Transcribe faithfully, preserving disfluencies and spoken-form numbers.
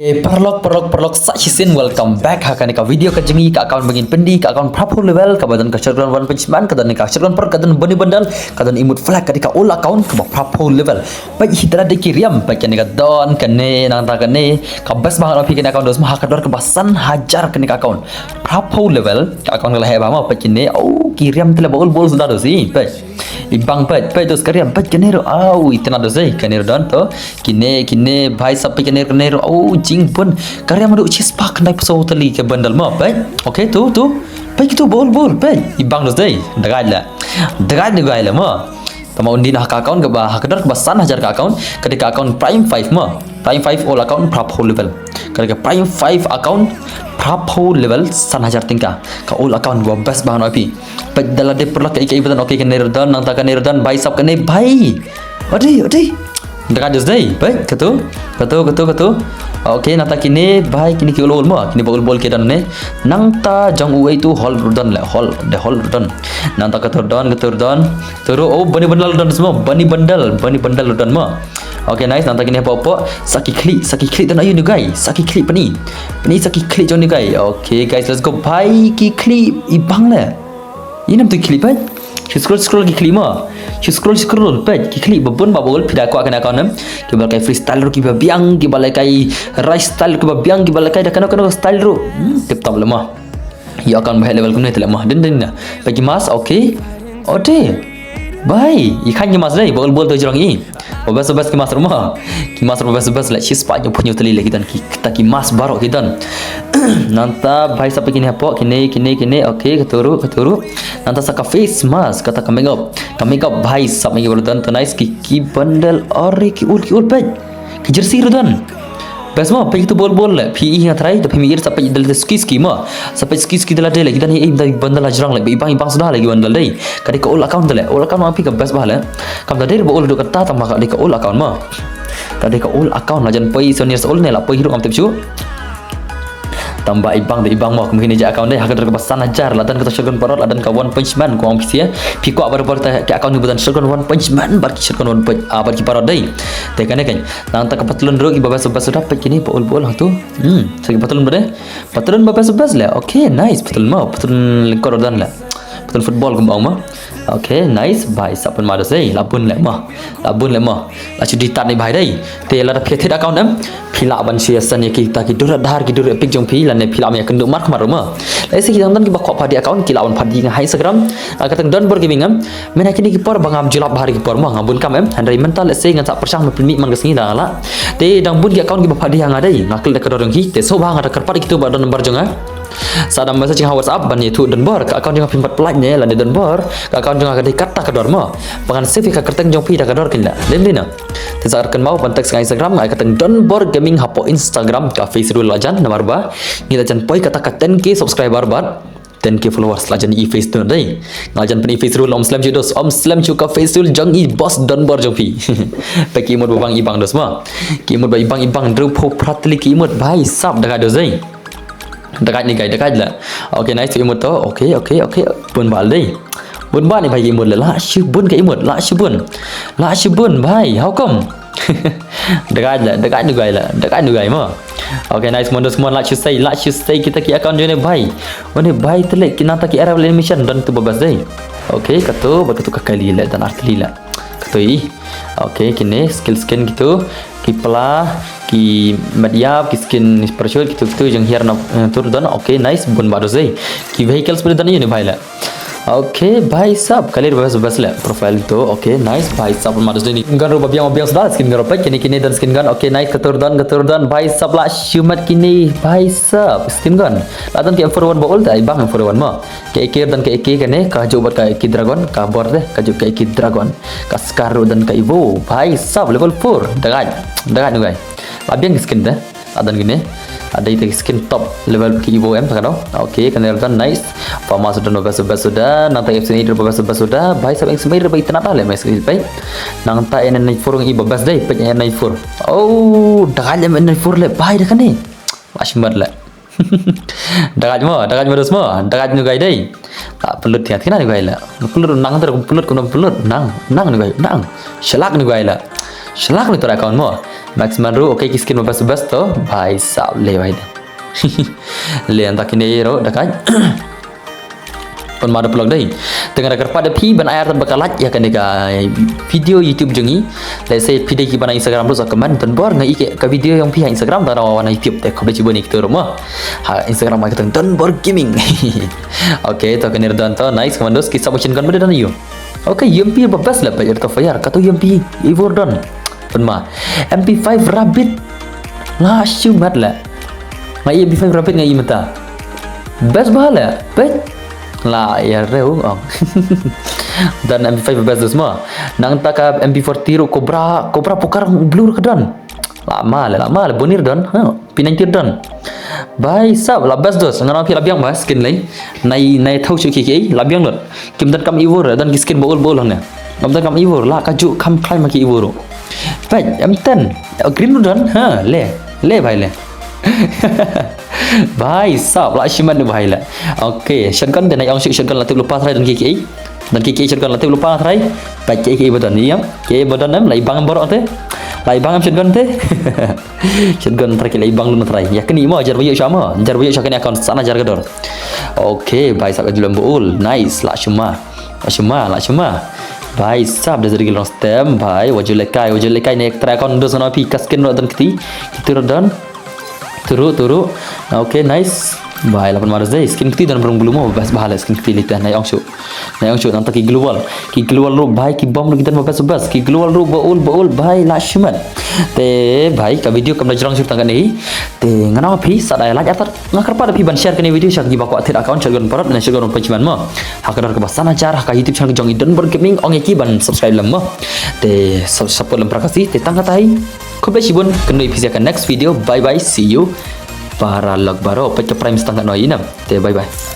Eh, paralok, paralok, paralok, sa shisien welcome back ha kane ka video ka jong ngi, ka account ba ngin pyni, ka account phraphew level, kaba don ka shotgun one punch man, ka don ka shotgun perk, ka don bunny bundle, ka don emote flag, ka dei ka old account kaba phraphew level. Peit hi tara dei ki riam, peit kane ka don, kane, nangta kane, ka best ba ngan ong ïa phi kane account dos mo, ha ka dor kaba san hajar kane ka account. Phraphew level, ka account ka la heh bha mo, peit kine, oh, ki riam te la ba ul ba ul suda dos hi, peit. I bang peit, peit dos ka riam, peit kane ruh, au, itynnad dos hi, kane ruh don to. Kine, kine, bhai sab peit kane ruh, kane ruh, au, jingbun. Ka riam haduh shispah khyndai phew saw tylli ka bundle mo, peit. Okay, to, to. Peit kitu ba ul ba ul, peit. I bang dos hi, dagaj la. Dagaj dagaj la mo. Tangba un dien ha ka account kaba, ha ka dor kaba san hajar ka account, ka dei ka account Prime five mo. Prime five old account phraphew level. Ka dei ka Prime five account phraphew level san hajar tyngka. Ka old account ba best ba ngan ong ïa phi. Peit da lade paralok kaei kaei ba don, okay, kane ruh don, nangta kane ruh don, bhai sab kane bhai. Odi, odi. Dagaj dos hi, peit, katu, katu, katu, katu. Okay, nangta kine, bhai, kine ki ul ul mo, kine ba ul ba ul ki don ne. Nangta jong uei tu hol ruh don le, hol, de hol ruh don. Nangta katu ruh don, katu ruh don. Katu ruh, oh, bunny bundle don dos mo, bunny bundle, bunny bundle don mo. Okay, nice, nangta kine hapoh hapoh, sa ki khlieh, sa ki khlieh don aïu ne guy, sa ki khlieh pyni. Pyni sa ki khlieh jong ne guy. Okay, guys, let's go, bhai, ki khlieh, i bang le. Ïa nam tu ki khlieh peit. Shu scroll scroll ki khlieh mo. Shu scroll scroll peit ki khlieh ba bun ba ul, phi da kwah kane account ne. Kiba lehkai freestyle ruh kiba biang, kiba lehkai rush style ruh kiba biang, kiba lehkai da kano kano style ruh. Hmm, tip top le mo. Ïa account ba heh level kumne te le mo. Dien dien na. Peit ki mask, okay. Odi. Bhai, i khan ki mask dei, ba ul ba ul to jrong i. Ba best, ba best ki mask ruh mo. Ki mask ruh ba best, ba best le, shispah hynñiew phew hynñiew tylli le ki don ki, kita ki mask baroh ki don. Nangta bhai sab peit kine hapoh, kine, kine, kine, okay, katu ruh, katu ruh. Nangta sa ka face mask, kata ka makeup. Ka makeup bhai sab ma ki ba ruh don to, nice, ki, ki bundle, ori ki ul, ki ul peit. Ki jersey ruh don. Best mo, peit kitu ba ul ba ul le. Phi i nga trai, da phi mi ir sa peit da lade suki suki mo. Sa peit suki suki da lade le, ki don hi, eh, da bundle la jrong le, ba i bang i bang suda le ki bundle dei. Ka dei ka old account le. Old account ma phi ka best ba le. Kam da dei ba ul haduh katta, tangba ka dei ka old account mo. Ka dei ka old account, la jan poi seven years old ne la poi hi ruh ngam tip shuh. Tangba i bang da i bang mo, kum kine jait account dei, ha ka dor kaba san hajar, la don kata shotgun parrot, la don ka one punch man, kum ong phi sha. Phi kwah barabor te ki account kiba don shotgun one punch man bad ki shotgun one punch, ah, bad ki parrot dei. Te kane kan. Nangta ka patlun ruh kiba best best suda, peit kine ba ul ba ul hangtu. Hmm, sa ki patlun ba dei. Patlun ba best best le. Okay, nice. Patlun mo, patlun lyngkot ruh don le. Patlun football kumba ong mo. Okay, nice. Bhai sab, bun ba dos hi. La bun le mo. La bun le mo. La shu dei tad ne bhai dei. Te lada phi thied account em, phi lah ban shu ïa send ïa kita ki dur dhar, ki dur epic jong phi, lane phi lah ban ïa kynduh markhmat ruh mo. Lehse ki dang don kiba kwah phadi account, ki lah ban phadi ha Instagram. Nga kyrteng Donbor Gaming em. Mynta kine ki por ba ngam ju lap bha ki por mo, nga bun kam em. Hynrei mynta lehse ngan sa pyrshang, mynta pynmih man ka sngi da nga lah. Te dang bun ki account kiba phadi ha nga dei, nga klet da ka dor jong ki. Te sngewbha nga da kyrpad ïa kitu ba don number jong nga. Sa da message ha WhatsApp ban ïathuh Donbor, ka account jong nga phim pat pynlait ne lane Donbor, ka account jong nga ka dei kata ka dor mo. Ba ngan save ïa ka kyrteng jong phi da ka dor kein la. Lem dei na. Te sa kynmaw ban text ha Instagram, nga kyrteng Donbor Gaming hapoh Instagram, ka face rule la jan, namar ba ngi la jan poi kata ka ten K subscriber bad ten K followers, la jan i face tu dei. Nga jan pyn i face rule, ym slem shuh dos, ym slem shuh ka face rule jong i boss Donbor jong phi. Peit ki emote ba bang i bang dos mo. Ki emote ba i bang i bang, hynriew phew phra tylli ki emote, bhai sab, dagaj dos dei. Dagaj ne guy, dagaj la. Okay, nice, tu emote to. Okay, okay, okay. Bun ba dei. Bun ba ne bhai ki emote la. La shu bun ka emote, la shu bun. La shu bun bhai. How come? Dagaj la, dagaj ne guy la. Dagaj ne guy mo. Okay, nice, mon dos mon, la shu sei, la shu sei kita ki account jong ne bhai. Wan ne bhai te le ki nangta ki arrival animation don tu ba best dei. Okay, katu, ba katu ka kali le, don ar tylli la. Katu i. Okay, kine skill skin kitu. Ki pla, ki met ïap, ki skin parachute, kitu kitu jong hiar na, eh, tur don. Okay, nice, bun ba dos dei. Ki vehicles pun don ïa ne bhai la. Okay, bhai sab, kali ba best best le. Profile tu, okay, nice, bhai sab, bun ba dos dei. Gun ruh ba biang ba biang suda, skin gun ruh peit, kine kine don skin gun. Okay, nice, katu don, katu don, bhai sab, la shu met kine, bhai sab, skin gun. La don ki M four one ba ul, te i bang M four one mo. Ka A K don ka A K kane, ka juh bad ka A K Dragon, ka bor te, ka juh ka A K Dragon. Ka Scar ruh don ka Evo, bhai sab, level four, dagaj, dagaj ne guy. La biang ki skin te. La don kine. La dei te skin top level ki Evo em, ta ka dei. Okay, kane don, nice. FAMAS don ba best best suda, nangta F C eight ba best best suda, bhai sab, F C eight ba itynnad le, bhai sab, bhai. Nangta N nine four i ba best dei, peit N nine four. Oh, dagaj le N nine four le, bhai, da kane. La shu met le. Dagaj mo, dagaj mo dos mo, dagaj ne guy dei. La pynlut thiat kine ne guy la. Pynlut nang ter, pynlut kum pynlut nang, nang ne guy, nang. Shalak ne guy la. Shalak ne tu account mo. Maxman ruh, okay, ki skin ba best best to. Bhai sab, le bhai de. Le anta kine ruh da kai. Pynma da vlog dei. Te nga da kyrpad ïa phi ban ai artat bad ka like ïa kane ka video YouTube jong ngi. Lehse phi dei kiba na Instagram ruh sa comment, don bor nga ïohi ka video jong phi ha Instagram, tang ba na YouTube te khublei shibun ïa kito ruh mo. Ha Instagram ai ka tang Donbor Gaming. Okay, to kane ruh don to, nice, Commandos, ki sub machine gun ba dei don ïa u. Okay, U M P ba best la, peit, rate of fire kato U M P, Eivor don. Pynma. M P five Rabbit. La shimet la. Nga ïohi M P five Rabbit nga ïohi mynta. Best bha la, peit. La ïa reu ong. Don M P five best dus mo. Nangta ka M P forty ruh, Cobra, Cobra Pokar Blue ruh ka don. La ma la, la ma la, Bonir don. Ha, P ninety don. Bhai sab, la best dus. Ngan ong phi la biang bha skin lei. Nai, nai thaw shuh ki ki, la biang lut. Kim donkam Eivor, don ki skin ba ul ba ul hangne. Ngam donkam Eivor, la kajuh kham khlaiñ ma ki Eivor ruh. Peit, M ten. Oh, green ruh don. Ha, le. Le bhai le. Bhai sab, la shimet bhai le. Okay, shotgun te, nai ong shuh, shotgun la tip lypa trai, don ki ki. Don ki ki shotgun la tip lypa trai. Peit ki ki ba don, ïa. Ki ba don em, la i bang em baroh te. La i bang em shotgun te. Shotgun trai ki la i bang lut trai. Ïa kane mo, jar ba ïoh sha mo. Jar ba ïoh sha kane account, sa na jar ka dor. Okay, bhai sab, ka ju lem ba ul. Nice, la shima. La shima, la shima. Bhai sab, da zari ki long stem, bhai. Wa ju lekai, wa ju lekai ne, trai account dos na phi, ka skin ruh don kti. Kti ruh don. Turu, turu. Okay, nice. Bhai, la pynma da zai. Skin kti don brung bulu mo, best bha la skin kti lita. Nai ong shuh. Nai ong shuh, nangta ki global. Ki global ruh bhai, ki bom ruh ki don ba best best. Ki global ruh ba ul ba ul bhai, la shimet. Te bhai, ka video kam da jrong shuh tang kane. Te ngan ong phi, sa da ïa like artat. Nga kyrpad ïa phi ban share kane video sha ki ba kwah thied account shotgun parot ne shotgun pynshman mo. Ha ka dor kaba san hajar ha ka YouTube channel jong i Donbor Gaming, ong ïa ki ban subscribe lem mo. Te sub- support lem para ka si, te tang katai. Khublei shibun, kynduh ïa phi sha ka next video. Bye bye, see you. Para lok baroh, peit ka prime stang ka noi ina. Te bye bye.